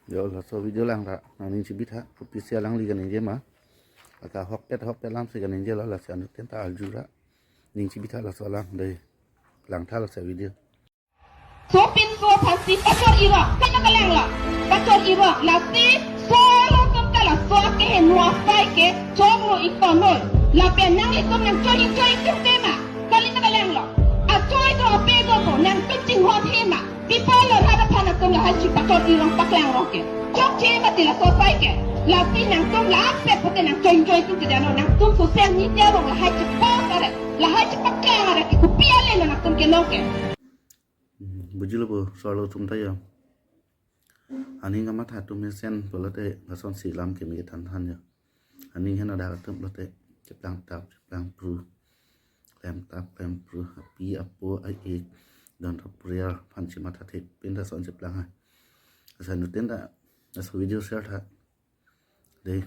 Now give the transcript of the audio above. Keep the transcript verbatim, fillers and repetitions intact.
Yo, laso video lang ra, nangning chibitha, kopisi alangli kaningje ma. Aka hokpet hokpet lam si kaningje lo, lasi anuttin ta arju ra. Ning chibitha laso lang, dei. Langtha laso video. Sopinso aphansi pachor irok, kena kalang lo. Pachor irok, lasi solo atum ta laso akeheno asai ke choklo ik tonoi. Lapen nanglitum nangchoi choi tum tema. Kali ta kalang lo. Achoi do ape do bo, nangtum chinghon he ma. Pi apot lo rat aphan atum lahai chipachor irong paklang rong ke. Chokche mati laso asai ke. Lasi nangtum la apet pote nangchoi choi tum ke dano, nangtum social media along lahai chipost are, lahai chipaklang are ke kopi ale lo nangtum kelong ke. Hmm, bujilo bo, solo atum ta yo. Aning kamatha atum mesen pulote lasonsi lam keme kethan than yo. Aning hena dak atum pulote cheplang tap, cheplang pru. Klem tap, klem pru, api, apo, ai-ik, don rap pria, aphan chimatha thek, penta son cheplang hai. Asa anuttin ta, laso video share tha. Dei,